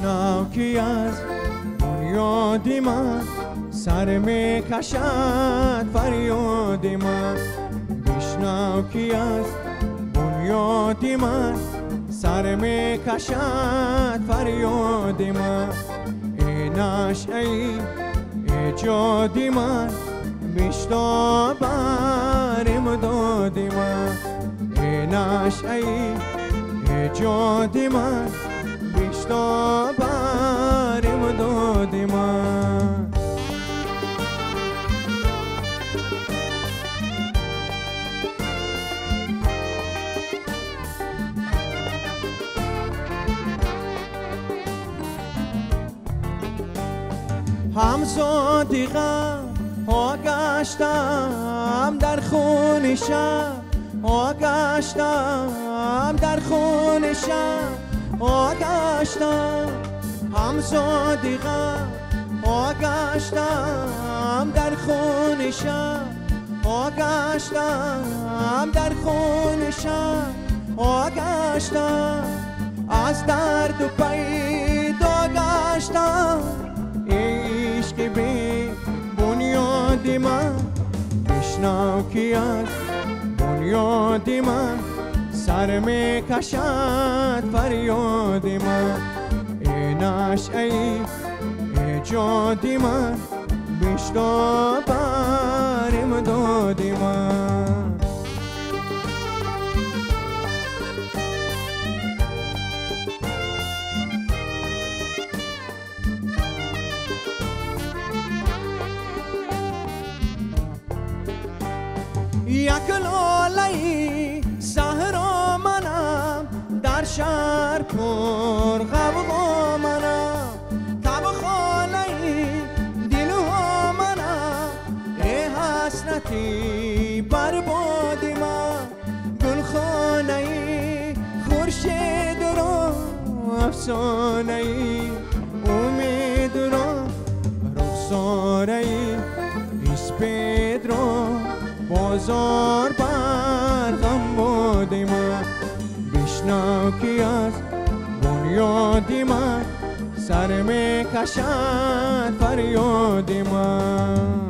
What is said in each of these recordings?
بشنو که از بنیاد من سر میکشد فریاد من بشنو که از بنیاد من سر میکشد فریاد من ای نشأی ایجاد من بیشتر بر امداد من ای نشأی ایجاد من بیشتر بر امداد من همزادی غم ها گشتم در خون شب ها گشتم در خون شب ها گشتم همزادی غم ها گشتم در خون شب ها گشتم در خون شب ها گشتم از درد و پیدا گشتم عشق بی بنیاد من بشنو که از بنیاد من سر میکشد فریاد من ای نشأی ایجاد من بیشتر بر امداد من یک لاله صحرا منم در شهر پر غوغا منم تب خانه دلها منم ای حسرتی برباد من گلخانه خورشید را افسانه امید را رخساره اسپید را بازار بر غم باد من بشنو که از بنیاد من سر میکشد فریاد من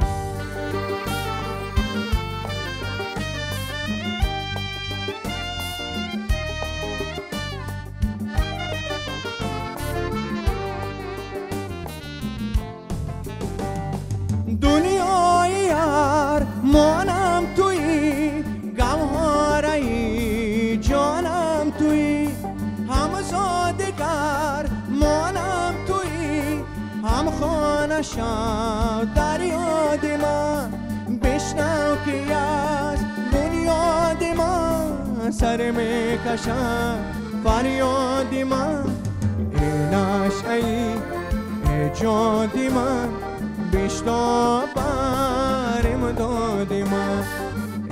دنیای یار مانم توی گوهرای جانم توی همزادگر مانم توی هم خانه شد در یاد من بشنو که از بنیاد من سر میکشد فریاد من ای نشأی ایجاد من بیشتر بر امداد من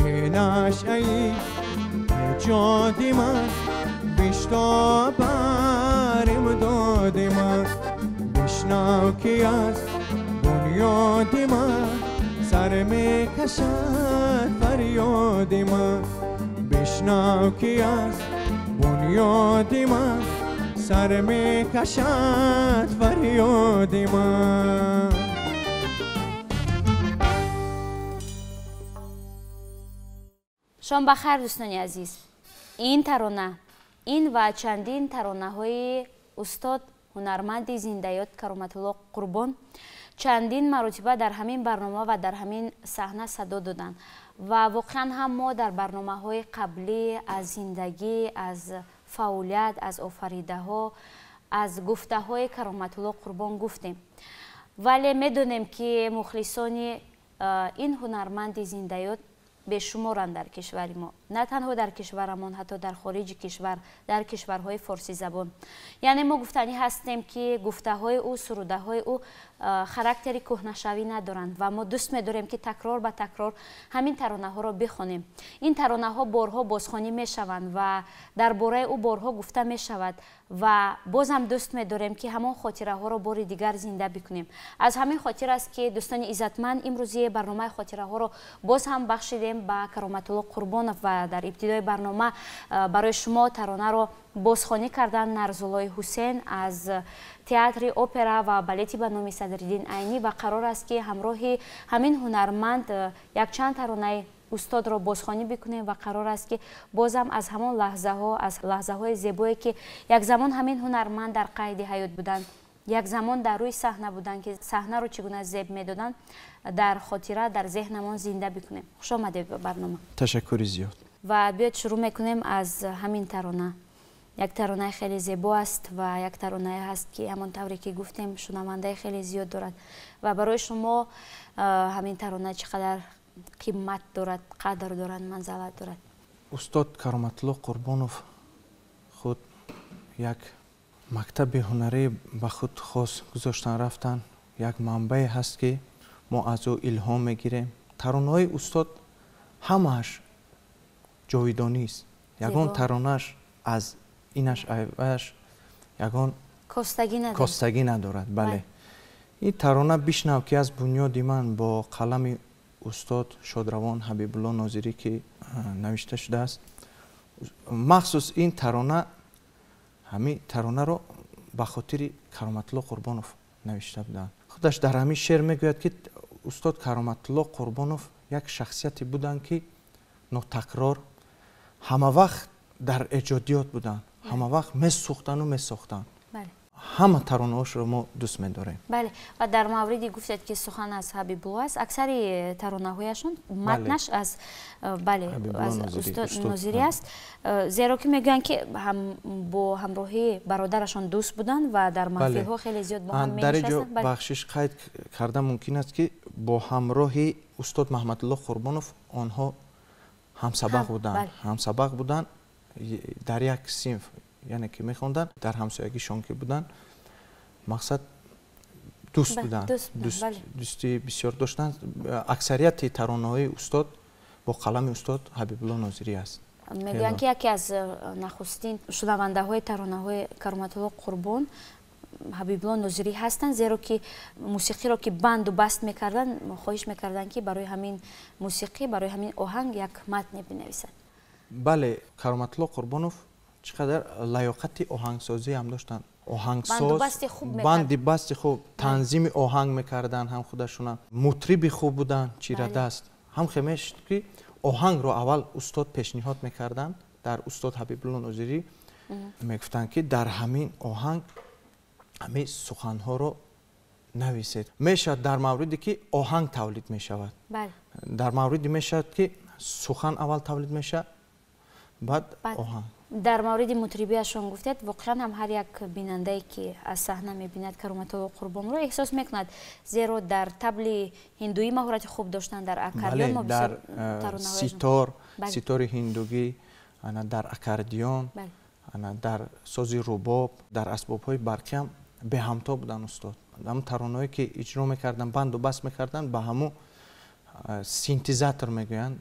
ای نشأی ایجاد من بیشتر بر امداد من بشنو که از بنیاد من سر میکشد فریاد من بشنو که از بنیاد من سر میکشد فریاد من شام بخیر دوستان عزیز. این ترانه، این و چندین ترانه های استاد هنرمند زنده‌یاد کرامت‌الله قربان چندین مرتبه در همین برنامه و در همین صحنه صدا دادن و واقعا هم ما در برنامه های قبلی از زندگی، از فعالیت، از آفریده ها، از گفته های کرامت‌الله قربان گفتیم، ولی میدونیم که مخلصان این هنرمند زنده‌یاد بیشمارند در کشور ما، نه تنها در کشورمان، حتی در خارج کشور، در کشورهای فارسی زبان. یعنی ما گفتنی هستیم که گفته های او، سروده های او خاراکتری کهنه‌شوی ندارند و ما دوست می‌داریم که تکرار به تکرار همین ترانه ها را بخوانیم. این ترانه ها بارها بازخوانی می‌شوند و درباره او بارها گفته می‌شود و بازم دوست می‌داریم که همان خاطره ها را بار دیگر زنده بکنیم. از همین خاطر است که دوستان عزتمند امروزی برنامه خاطره ها را باز هم بخشیدیم Омадем ба Кароматулло Қурбонов ва дар ибтидои барнома барои шумо таронаро бозхонӣ кардан Нарзуллои Ҳусен аз театри опера ва балети ба номи Садриддин Айнӣ ва қарор аст, ки ҳамроҳи ҳамин ҳунарманд якчанд таронаи устодро бозхонӣ бикунем ва қарор аст, ки бозам аз ҳамон лаҳзаҳо, аз лаҳзаҳои зебое, ки як замон ҳамин ҳунарманд дар қайди ҳаёт буданд, як замон дар рӯи саҳна буданд, ки саҳнаро чӣ гуна зеб медоданд, дар хотира, дар зеҳнамон зинда бикунем. Хуш омадед ба барнома. Ташаккури зиёд. Ва биёед, шурӯъ мекунем аз ҳамин тарона. Як таронаи хеле зебо аст ва як таронае ҳаст, ки ҳамон тавре ки гуфтем, шунавандаи хеле зиёд дорад. Ва барои шумо ҳамин тарона чӣ қадар қимат дорад, қадр дорад, манзалат дорад? Устод Кароматулло Қурбонов худ як мактаби ҳунарӣ ба худ хос гузоштан рафтан, як манбае ҳаст, ки мо аз ӯ илҳом мегирем. Таронаҳои устод ҳамааш ҷовидонист, ягон таронааш аз инаш айваш ягон костагӣ надорад. Бале, ин тарона «Бишнав, ки аз бунёди ман» бо қалами устод шодравон Ҳабибулло Нозирӣ ки навишта шудааст. Махсус ин тарона, ҳамин таронаро ба хотири Кароматулло Қурбонов навишта буданд. Худаш дар ҳамин шеър мегӯяд, ки устод Кароматулло Қурбонов як шахсияте буданд, ки нотакрор, ҳама вақт дар эҷодиёт буданд, ҳама вақт месӯхтану месохтанд. Ҳама таронаҳошро мо дӯст медорем. Бале, ва дар мавриди гуфтед, ки сухан аз Ҳабибулло аст, аксари таронаҳояшон матнаш аз, бале, аз устод Нозирӣ аст, зеро ки мегӯянд, ки бо ҳамроҳии бародарашон дӯст буданд ва дар маҳфилҳо хеле зиёд бо ҳам Дар ин ҷо, бахшиш, қайд карда мумкин аст, ки бо ҳамроҳи устод Маҳмадулло Қурбонов онҳо ҳамсабақ буданд, дар як синф, яъне ки мехонданд, дар ҳамсоягишон ки буданд, мақсад дӯст буданд, дӯстии бисёр доштанд. Аксарияти таронаҳои устод бо қалами устод Ҳабибулло Нозирӣ аст. Мегӯянд, ки яке аз нахустин шунавандаҳои таронаҳои Кароматулло Қурбон Ҳабибулло Нозирӣ ҳастанд, зеро ки мусиқиро ки банду баст мекарданд, хоҳиш мекарданд, ки барои ҳамин мусиқӣ, барои ҳамин оҳанг як матне бинависад. Бале, Кароматулло Қурбонов чӣ қадар лаёқати оҳангсозӣ ҳам доштанд. Оҳангсоз, банди басти хуб, танзими оҳанг мекарданд, ҳам худашонам мутриби хуб буданд, чирадаст. Ҳам хемешд, ки оҳангро аввал устод пешниҳод мекарданд, дар устод Ҳабибулло Нозирӣ мегуфтанд, ки дар ҳамин оҳанг ҳамин суханҳоро нависед. Мешавад дар мавриде, ки оҳанг тавлид мешавад, дар мавриде мешавад, ки сухан аввал тавлид мешавад, баъд оҳанг. Дар мавриди мутрибиашон гуфтед, воқеан ҳам ҳар як бинандае, ки аз саҳна мебинад Кароматулло Қурбонро, эҳсос мекунад, зеро дар табли ҳиндуӣ маҳорати хуб доштанд, дар аккордеон. Дар ситор, ситори ҳиндугӣ, ана дар аккордеон, ана дар сози рубоб, дар асбобҳои барқиам беҳамто буданд устод. Ҳамн таронаҳое ки иҷро мекарданд, банду баст мекарданд, ба ҳамун синтезатор мегӯянд,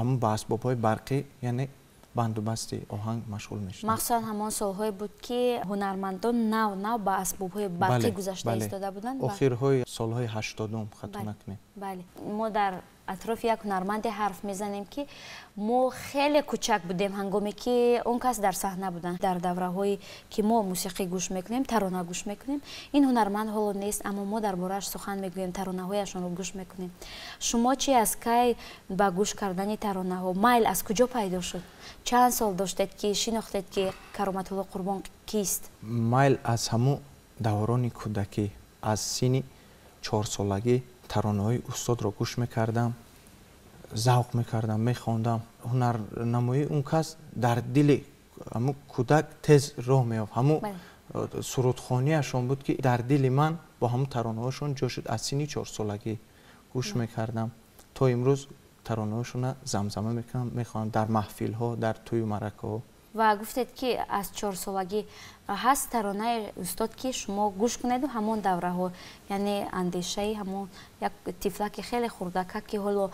ҳамун ба асбобҳои барқӣ, яъне бандубасти оҳанг машғул мешуданд. Махсусан ҳамон солҳое буд, ки ҳунармандон нав нав ба асбобҳои барқӣ гузашта истода буданд. Охирҳои солҳои 80-ум, хато накунем. Бале, мо дар атрофи як ҳунарманде ҳарф мезанем, ки мо хеле кӯчак будем, ҳангоме ки он кас дар саҳна буданд. Дар давраҳое ки мо мусиқӣ гӯш мекунем, тарона гӯш мекунем, ин ҳунарманд ҳоло нест, аммо мо дар борааш сухан мегӯем, таронаҳояшонро гӯш мекунем. Шумо чи, аз кай ба гӯш кардани таронаҳо майл аз куҷо пайдо шуд? Чанд сол доштед, ки шинохтед, ки Кароматулло Қурбон кист? Майл аз ҳамун даврони кӯдакӣ, аз синни 4-солагӣ таронаҳои устодро гӯш мекардам, завқ мекардам, мехондам. Ҳунарнамоии он кас дар дили ҳамун кӯдак тез роҳ меёфт. Ҳамун сурудхонияшон буд, ки дар дили ман бо ҳамун таронаҳошон ҷо шуд. Аз синни 4-солагӣ гӯш мекардам, то имрӯз таронаҳошона замзама мекунам, мехонам дар маҳфилҳо, дар тӯю маъракаҳо. Ва гуфтед, ки аз 4-солагӣ. Ҳаст таронаи устод, ки шумо гӯш кунеду ҳамон давраҳо, яъне андешаи ҳамон як тифлаки хеле хурдака, ки ҳоло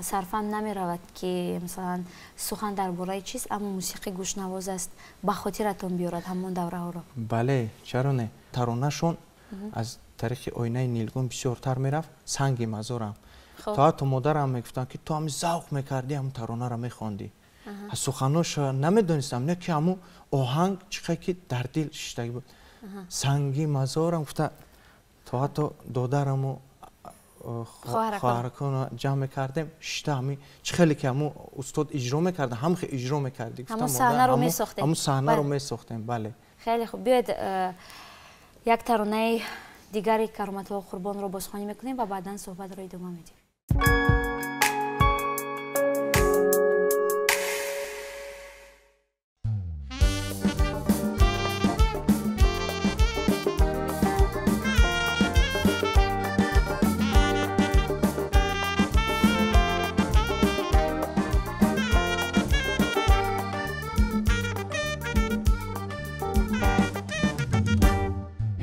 сарфам намеравад, ки масалан сухан дар бораи чиз, аммо мусиқӣ гӯшнавоз аст, ба хотиратон биёрад ҳамон давраҳоро? Бале, чаро не. Таронашон «Аз тариқи оинаи нилгун» бисёртар мерафт, «Санги мазорам». То ҳатто модарам мегуфтанд, ки ту ҳами завқ мекардӣ, ҳамун таронаро мехондӣ. Аз суханоша намедонистам, не ки ҳамун оҳанг чӣ қадр ки дар дил шиштагӣ буд. Санги мазорам гуфта, то ҳатто додараму хоҳараконро ҷамъ мекардем, шишта ҳами чӣ хеле ки ҳамун устод иҷро мекарда, ҳам хел иҷро мекардӣ. Ҳамун саҳнаро месохтем. Ҳамун саҳнаро месохтем, бале. Хеле хуб, биёед як таронаи дигари Кароматулло Қурбонро бозхонӣ мекунем ва баъдан суҳбатро идома медиҳем.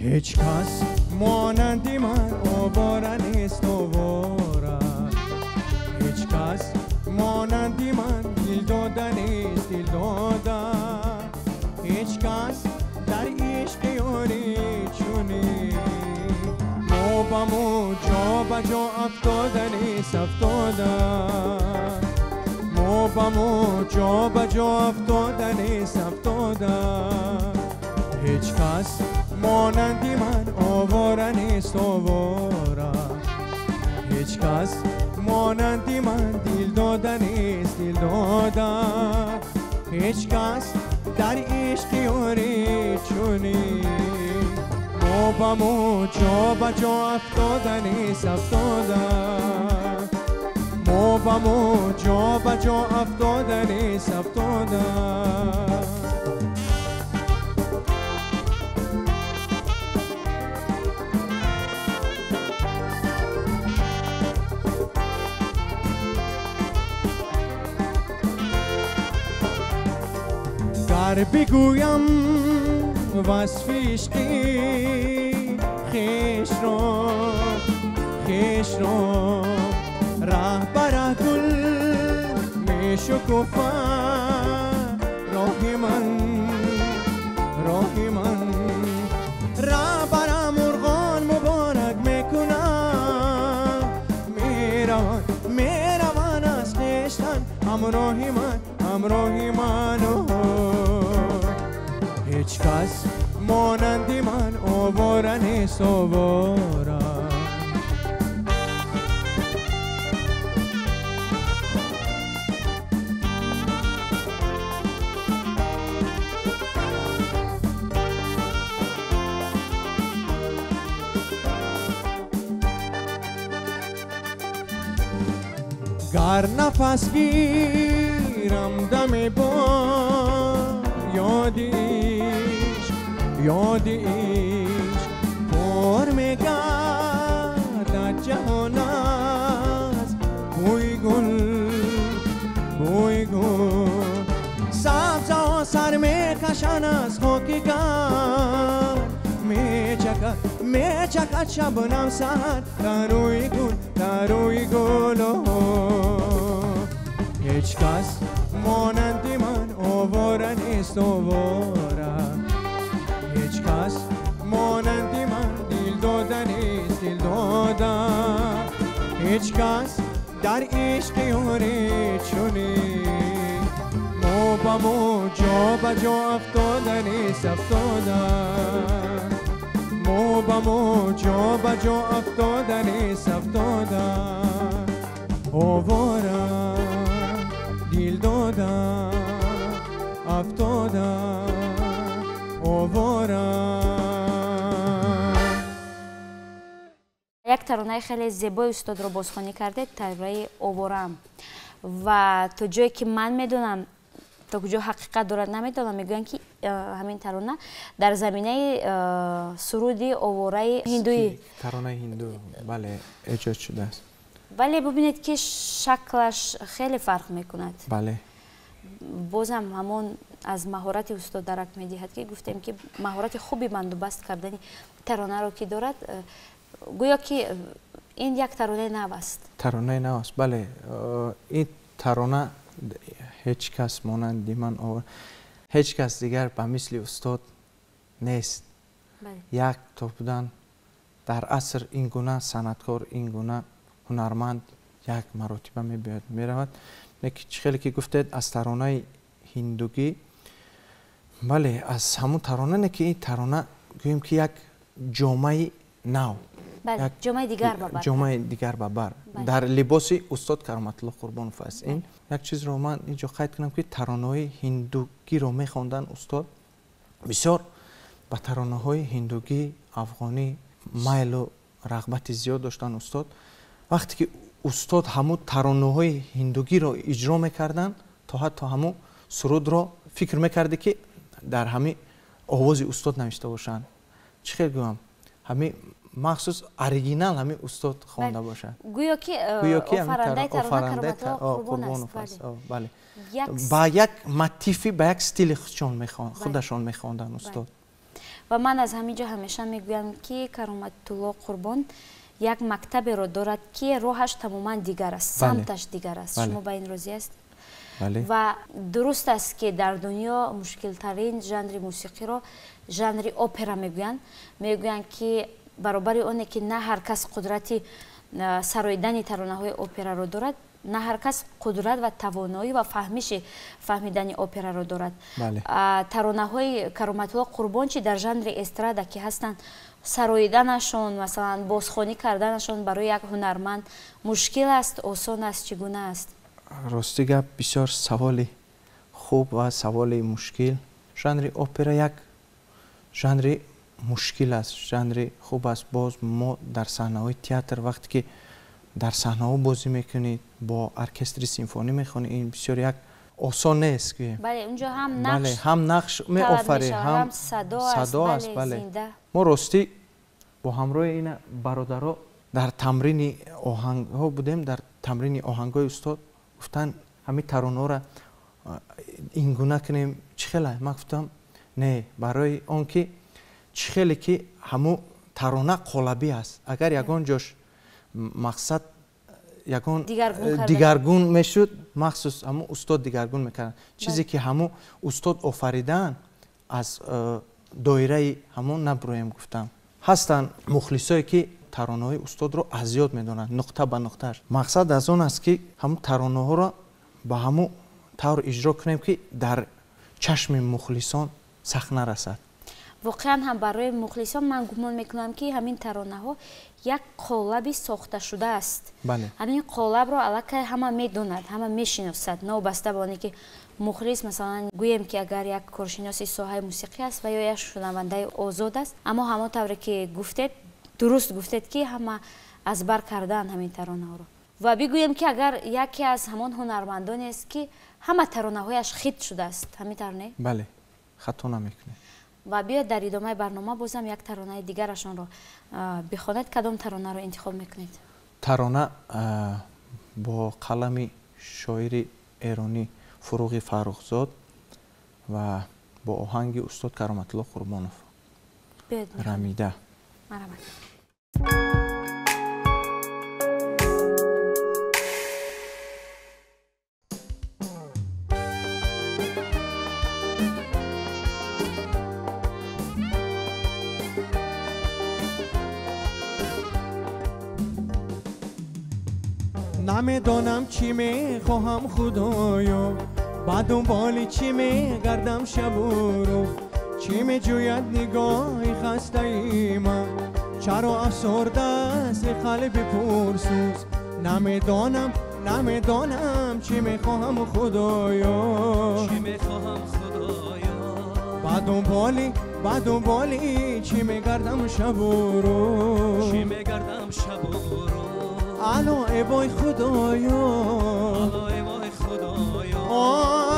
Ҳеҷ кас монанди ман овора нест, овора. Ҳеҷ кас монанди ман дил дода нест, дил дода. Ҳеҷ кас дар ишқи ёри чунин мо ба мо ҷо ба ҷо афтода нест, афтода. Мо ба мо ҷо ба ҷо афтода нест, афтода. Ҳеҷ кас монанди ман овора нест, овора. Ҳеҷ кас монанди ман дил дода нест, дил дода. Ҳеҷ кас дар ишқи ёри чунин мо ба мо ҷо ба ҷо афтода нест, афтода. Мо ба мо ҷо ба ҷо афтода нест, афтода. Гар бигӯям васфи ишқи хешро, хешро, раҳ ба раҳ гул мешукуфад роҳи ман, роҳи ман. Раҳ ба раҳ мурғон муборак мекунад, мераванд, мераванд аз хештан ҳамроҳи ман, ҳамроҳи ман. Ҳеҷ кас монанди ман овора нест, овора. Гар нафас гирам даме бо ёди ишқ, ёди ишқ пур мегардад ҷаҳон аз бӯи гул, бӯи гул. Сабзаҳо сар мекашанд аз хоки гарм, мечакад, мечакад шабнам саҳар дар рӯи гул, дар рӯи гул. Ҳеҷ кас монанди ман овора нест, овора. Ҳеҷ кас монанди ман дил дода нест, дил дода. Ҳеҷ кас дар ишқи ёри чунин мо ба мо ҷо ба ҷо афтода нест, афтода. Мо ба мо ҷо ба ҷо афтода нест, афтода. Овора, дил дода, афтода, овора. Як таронаи хеле зебои устодро бозхонӣ кардед, таронаи Овораам. Ва то ҷое ки ман медонам, то куҷо ҳақиқат дорад намедонам, мегӯянд ки ҳамин тарона дар заминаи суруди овораи ҳиндуӣ. Таронаи ҳинду, бале, эҷод шудааст. Вале бубинед ки шаклаш хеле фарқ мекунад. Бале. Бозам ҳамон аз маҳорати устод дарак медиҳад, ки гуфтем ки маҳорати хуби бандубаст кардани таронаро ки дорад, гӯё ки ин як таронаи нав аст. Таронаи нав аст, бале. Ин тарона ҳеҷ кас монанди ман, ҳеҷ кас дигар ба мисли устод нест. Як то будан дар аср ин гуна санъаткор, ин гуна ҳунарманд Як маротиба мебиёд, меравад. Лекин чӣ хеле ки гуфтед, аз таронаи ҳиндугӣ, бале, аз ҳамун тарона не, ки ин тарона гӯем ки як ҷомаи нав, ҷомаи дигар ба бар, ҷомаи дигар ба бар дар либоси устод Кароматулло Қурбонов аст. Ин як чизро ман инҷо қайд кунам, ки таронаҳои ҳиндугиро мехонданд устод, бисёр ба таронаҳои ҳиндугӣ, афғонӣ майлу рағбати зиёд доштанд устод. Вақте ки устод ҳамун таронаҳои ҳиндугиро иҷро мекарданд, то ҳатто ҳамун сурудро фикр мекардӣ, ки дар ҳамин овози устод навишта бошанд. Чӣ хел гӯям, ҳамин махсус оригинал ҳамин устод хонда бошад. Гӯё ки офарандаи тарона Кароматулло Қурбонов аст. Бале, ба як мотифи, ба як стили худашон мехонданд устод. Ва ман аз ҳамин ҷо ҳамеша мегӯям, ки Кароматулло Қурбон як мактаберо дорад, ки роҳаш тамоман дигар аст, самташ дигар аст. Шумо ба ин розӣ ҳастед? Ва дуруст аст, ки дар дунё мушкилтарин жанри мусиқиро жанри опера мегӯянд. Мегӯянд, ки баробари оне ки на ҳар кас қудрати сароидани таронаҳои операро дорад, на ҳар кас қудрат ва тавоноӣ ва фаҳмиши фаҳмидани операро дорад. Таронаҳои Кароматулло Қурбон, чи дар жанри эстрада ки ҳастанд, сароиданашон, масалан, бозхонӣ карданашон барои як ҳунарманд мушкил аст, осон аст, чӣ гуна аст? Рости гап, бисёр саволи хуб ва саволи мушкил. Жанри опера як жанри мушкил аст, жанри хуб аст. Боз мо дар саҳнаҳои театр, вақте ки дар саҳнаҳо бозӣ мекунӣ, бо оркестри симфонӣ мехонӣ, ин бисёр як осон нест. Бале, унҷо ҳам нақш, ҳам нақш меофарӣ, ҳам садо аст. Бале, мо ростӣ бо ҳамроҳи ина бародаро дар тамрини оҳангҳо будем, дар тамрини оҳангҳои устод гуфтанд, ҳамин таронаҳоро ин гуна кунем, чӣ хела? Ман гуфтам, не, барои он ки чӣ хеле ки ҳамун тарона қолабӣ аст, агар ягон ҷош мақсад ягон дигаргун мешуд, махсус ҳамун устод дигаргун мекард. Чизе ки ҳамун устод офаридан, аз доираи ҳамун набуроем, гуфтам. Ҳастанд мухлисое ки таронаҳои устодро аз ёд медонанд, нуқта ба нуқтааш. Мақсад аз он аст, ки ҳамун таронаҳоро ба ҳамун тавр иҷро кунем, ки дар чашми мухлисон сахт нарасад. Воқеан ҳам барои мухлисон ман гумон мекунам, ки ҳамин таронаҳо як қолаби сохташуда аст. Ҳамин қолабро аллакай ҳама медонад, ҳама мешиносад, новобаста ба оне ки мухлис, масалан, гӯем ки агар як коршиноси соҳаи мусиқӣ аст ва ё як шунавандаи озод аст, аммо ҳамон тавре ки гуфтед, дуруст гуфтед, ки ҳама аз бар кардаанд ҳамин таронаҳоро. Ва бигӯем, ки агар яке аз ҳамон ҳунармандонест, ки ҳама таронаҳояш хит шудааст, ҳамин тавр не? Бале, хато намекунем. Ва биёед дар идомаи барнома бозам як таронаи дигарашонро бихонед. Кадом таронаро интихоб мекунед? Тарона бо қалами шоири эронӣ Фуруғи Фаррухзод ва бо оҳанги устод Кароматулло Қурбонов, Рамида. Марҳамат. Намедонам чӣ мехоҳам, худоё, ба дунболи чӣ мегардам шабу рӯз, чӣ меҷӯяд нигоҳи хастаи ман, чаро афсурдааст қалби пурсӯз. Намедонам, намедонам чӣ мехоҳам, худоё, чӣ мехоҳам, худоё, ба дунболи чӣ мегардам шабу рӯз, чӣ мегардам шабу рӯз. Алло эй вой худоё, алло эй вой худоё,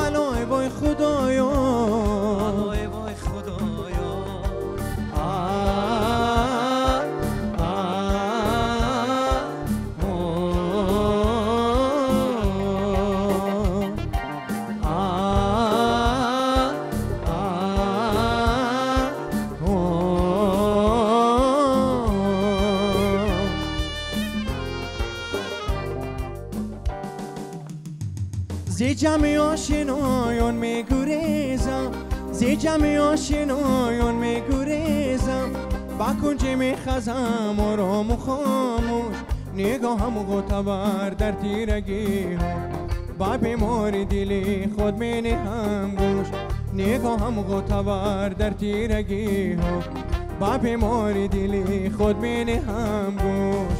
алло эй вой худоё, алло эй вой худоё. зи ҷамъи ошиноён мегурезам, зи ҷамъи ошиноён мегурезам, ба кунҷи мехазам орому хомӯш, نگاهم غوطه‌ور در تیرگی ها با بیماری دلی خود می نهم گوش نگاهم غوطه‌ور در تیرگی ها با بیماری دلی خود می نهم گوش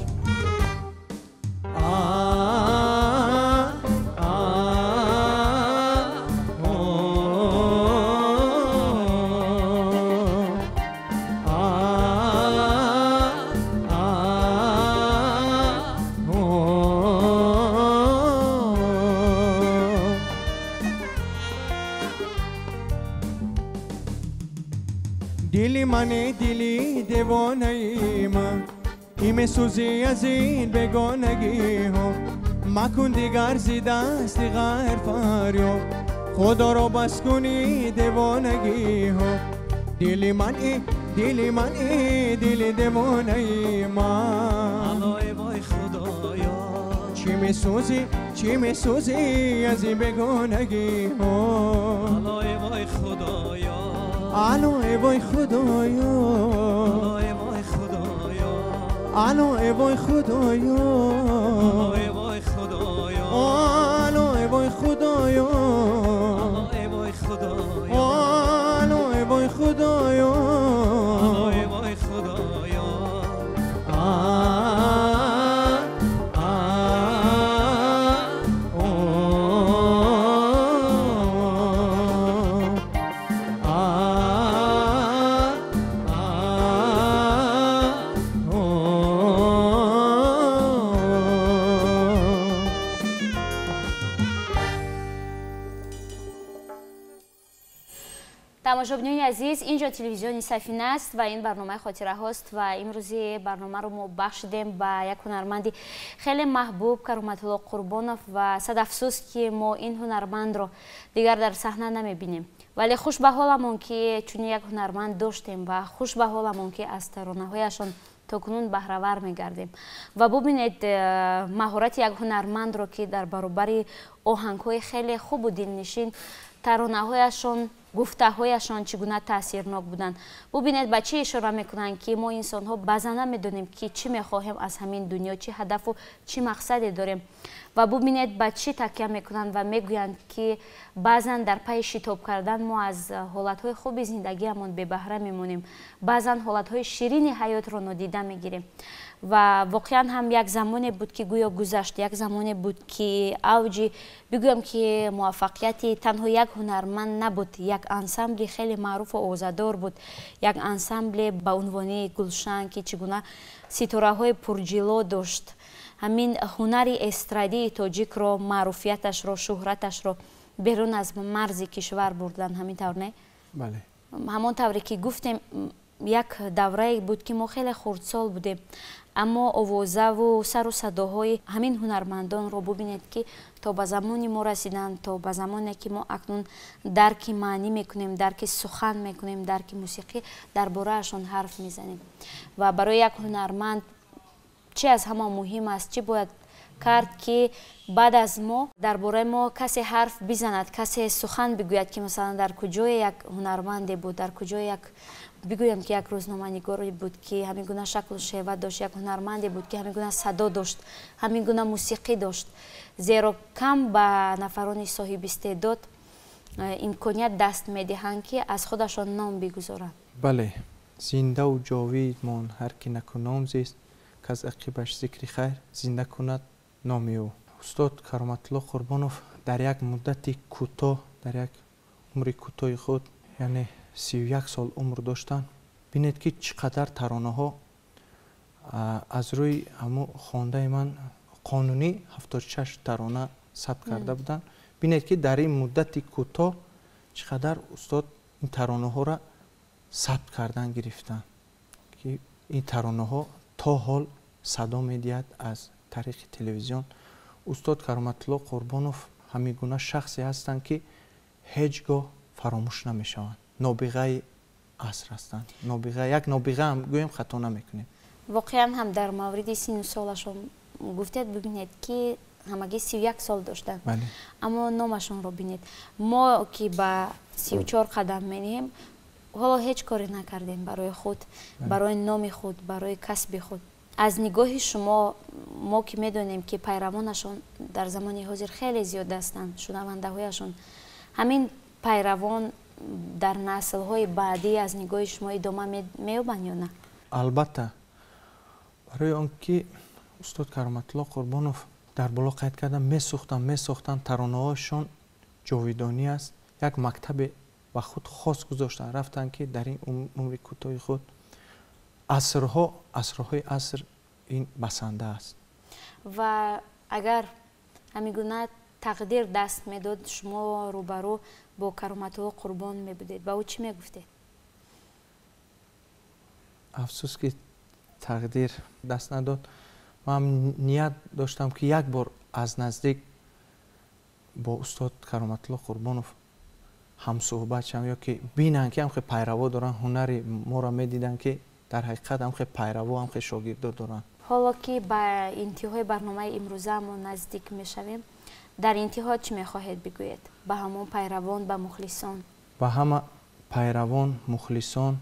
دلی من دلی دیوانه ای من ای سوزی از این بگانگی ها مکن دیگر زی دست غیر فریاد خدا را بس کنی دیوانگی ها دلی من ای دلی من ای دل دیوانه ای من الای وای خدایا چی می سوزی از این بگانگی ها الای وای خدایا الو وای خدایا الو وای خدایا الو وای خدایا الو وای خدایا الو وای خدایا الو وای خدایا الو وای خدایا الو وای خدایا тамошобинони азиз, инҷо телевизиони Сафина аст ва ин барномаи хотираҳост ва имрӯзи барномаро мо бахшидем ба як ҳунарманди хеле маҳбуб Кароматулло Қурбонов ва сад афсӯс ки мо ин ҳунармандро дигар дар саҳна намебинем, вале хуш ба ҳоламон ки чунин як ҳунарманд доштем ва хуш ба ҳоламон ки аз таронаҳояшон то кунун баҳравар мегардем. Ва бубинед маҳорати як ҳунармандро ки дар баробари оҳангҳои хеле хубу дилнишин таронаҳояшон, гуфтаҳояшон чӣ гуна таъсирнок буданд. Бубинед ба чӣ ишора мекунанд ки мо инсонҳо баъзан намедонем ки чӣ мехоҳем аз ҳамин дунё, чӣ ҳадафу чӣ мақсаде дорем. Ва бубинед ба чӣ такя мекунанд ва мегӯянд ки баъзан дар пайи шитоб кардан мо аз ҳолатҳои хуби зиндагиамон бебаҳра мемонем, баъзан ҳолатҳои ширини ҳаётро нодида мегирем. Ва воқеан ҳам як замоне буд ки гӯё гузашт, як замоне буд ки авҷи бигӯям ки муваффақияти танҳо як ҳунарманд набуд, як ансамбли хеле маъруфу овозадор буд, як ансамбле ба унвони Гулшан ки чӣ гуна ситораҳои пурҷило дошт. Ҳамин ҳунари эстрадии тоҷикро, маъруфияташро, шӯҳраташро берун аз марзи кишвар бурдан. Ҳамин тавр не? Бале. Ҳамон тавре ки гуфтем, як даврае буд ки мо хеле хурдсол будем, аммо овозаву сару садоҳои ҳамин ҳунармандонро бубинед ки то ба замони мо расиданд, то ба замоне ки мо акнун дарки маънӣ мекунем, дарки сухан мекунем, дарки мусиқӣ, дар бораашон ҳарф мезанем. Ва барои як ҳунарманд чӣ аз ҳама муҳим аст, чӣ бояд кард ки баъд аз мо дар бораи мо касе ҳарф бизанад, касе сухан бигӯяд ки масалан дар куҷое як ҳунарманде буд, дар куҷое як бигӯям ки як рӯзноманигоре буд ки ҳамин гуна шаклу шева дошт, як ҳунарманде буд ки ҳамин гуна садо дошт, ҳамин гуна мусиқӣ дошт. Зеро кам ба нафарони соҳибистеъдод имконият даст медиҳанд ки аз худашон ном бигузоранд. Бале, зиндаву ҷовид мон ҳар ки наку ном зист, каз ақибаш зикри хайр зинда кунад номи ӯ. Устод Кароматулло Қурбонов дар як муддати кӯтоҳ, дар як умри кӯтоҳи худ, яъне 31 сол умр доштанд, бинед ки чӣ қадар таронаҳо аз рӯи ҳамун хондаи ман қонунӣ 76 тарона сабт карда буданд. Бинед ки дар ин муддати кӯтоҳ чӣ қадар устод ин таронаҳоро сабт кардан гирифтанд, ки ин таронаҳо то ҳол садо медиҳад аз тариқи телевизион. Устод Кароматулло Қурбонов ҳамин гуна шахсе ҳастанд ки ҳеҷ гоҳ фаромӯш намешаванд. Нобиғаи аср ҳастанд. Нобиға, як нобиға ҳам гӯем хато намекунем. Воқеан ҳам дар мавриди сину солашон гуфтед, бибинед ки ҳамагӣ 31 сол доштанд, аммо номашонро бинед. Мо ки ба 34 қадам менеҳем, ҳоло ҳеҷ коре накардем барои худ, барои номи худ, барои касби худ. Аз нигоҳи шумо, мо ки медонем ки пайравонашон дар замони ҳозир хеле зиёд ҳастанд, шунавандаҳояшон, ҳамин пайравон дар наслҳои баъдӣ аз нигоҳи шумо идома меёбанд ё на? Албатта, барои он ки устод Кароматулло Қурбонов дар боло қайд кардам, месӯхтанд, месохтанд, таронаҳояшон ҷовидонӣ аст. Як мактабе ба худ хос гузоштанд, рафтанд ки дар ин умри кӯтоҳи худ асрҳо, асрҳои аср ин басанда аст. Ва агар ҳамин гуна тақдир даст медод, шумо рӯбарӯ бо Кароматулло Қурбон мебудед, ба ӯ чӣ мегуфтед? Афсӯс ки тақдир даст надод. Ман ният доштам ки як бор аз наздик бо устод Кароматулло Қурбонов ҳамсӯҳбат шавам, ё ки бинанд ки ҳамхе пайраво доранд, ҳунари моро медиданд ки дар ҳақиқат ҳамхе пайраво, ҳамхе шогирдо доранд. Ҳоло ки ба интиҳои барномаи имрӯзаамон наздик мешавем, дар интиҳо чӣ мехоҳед бигӯед ба ҳамон пайравон, ба мухлисон? Ба ҳама пайравон, мухлисон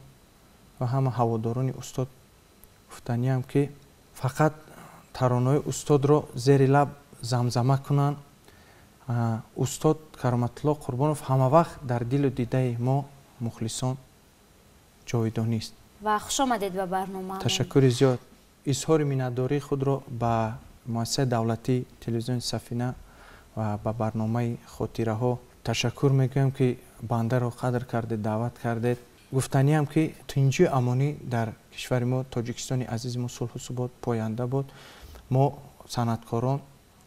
ва ҳама ҳаводорони устод гуфтаниям ки фақат таронаҳои устодро зери лаб замзама кунанд. Устод Кароматулло Қурбонов ҳама вақт дар дилу дидаи мо мухлисон ҷовидонист. Ва хуш омадед ба барномаамон. Ташаккури зиёд. Изҳори миннатдории худро ба муассисаи давлатии телевизиони Сафина ва ба барномаи хотираҳо ташаккур мегӯям ки бандаро қадр кардед, даъват кардед. Гуфтаниям ки тинҷию амонӣ дар кишвари мо, Тоҷикистони азизи мо, сулҳу субот поянда буд. Мо санъаткорон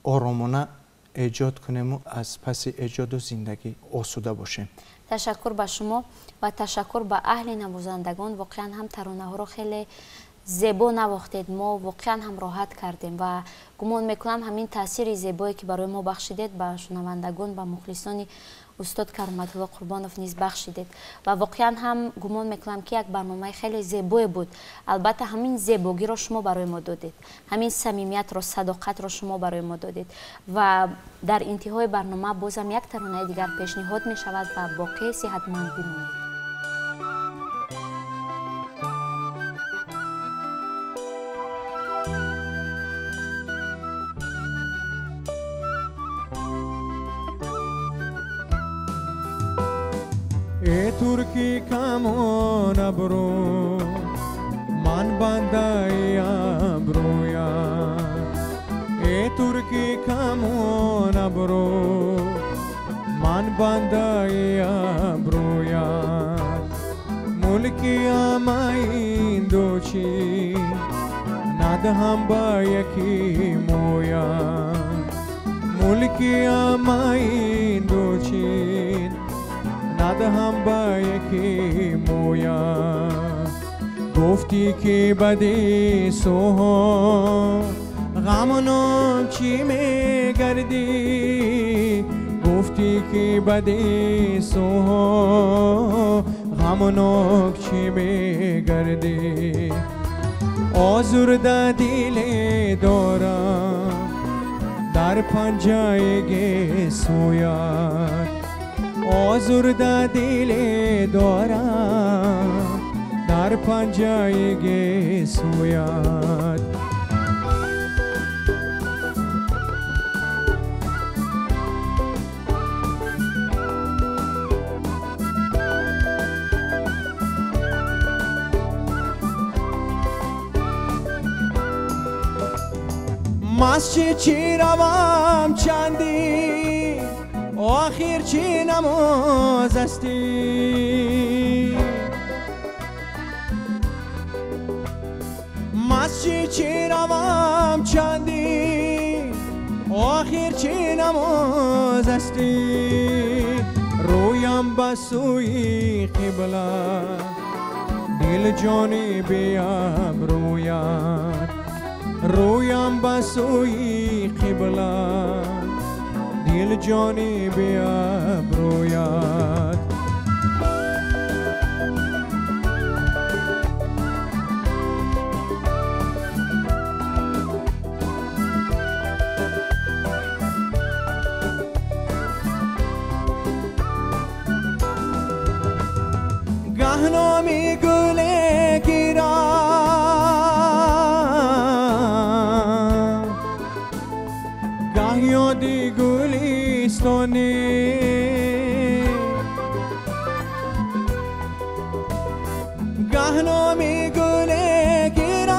оромона эҷод кунему аз паси эҷоду зиндагӣ осуда бошем. Ташаккур ба шумо ва ташаккур ба аҳли навозандагон. Воқеан ҳам таронаҳоро хеле зебо навохтед, мо воқеан ҳам роҳат кардем ва гумон мекунам ҳамин таъсири зебое ки барои мо бахшидед, ба шунавандагон, ба мухлисони устод Кароматулло Қурбонов низ бахшидед ва воқеан ҳам гумон мекунам ки як барномаи хеле зебое буд. Албатта ҳамин зебогиро шумо барои мо додед, ҳамин самимиятро, садоқатро шумо барои мо додед ва дар интиҳои барнома бозам як таронаи дигар пешниҳод мешавад ва боқӣ сиҳатманд бимонед. Э турки камон абру, ман бандаи абрӯям. Э турки камон абру, ман бандаи абрӯям. Мулки амаин дучи, надҳам ба яки моям. Мулки амаин дучин, надҳам ба яки моям. Гуфтӣ ки бади сӯҳо ғамнок чӣ мегардӣ, гуфтӣ ки бади сӯҳо ғамнок чӣ мегардӣ. Озурда диле дорам дар панҷаи гесӯят, озурда диле дорам дар панҷаи гесӯят. Масҷид чӣ равам чандӣ, охир чӣ намоз астӣ. Масҷид чӣ равам чандӣ, охир чӣ намоз астӣ. Рӯям ба сӯи қибла, дил ҷони биабрӯяд. Рӯям ба сӯи қибла, дил ҷони биабрӯяд. Гаҳ номи гуле гирам, گلستانی گه نامی گل گیرم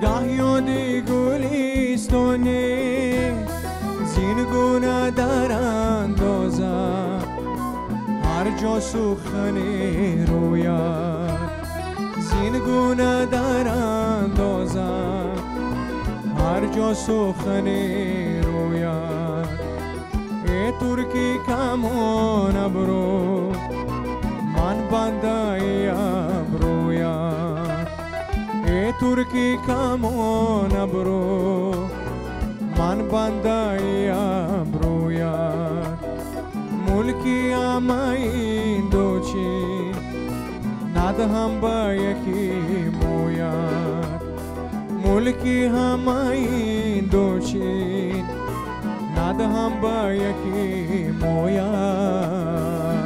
گه یاد گلستانی زین گونه در اندازم هر جا سخنی روید زین گونه در اندازم هر جا سخنی روید ای ترکی کمان ابرو من بنده ابرویم ای ترکی کمان ابرو من بنده ابرویم ملکی امین دوچی ندهم با یکی موید ملکی همین دوچی ندهم با یکی موید.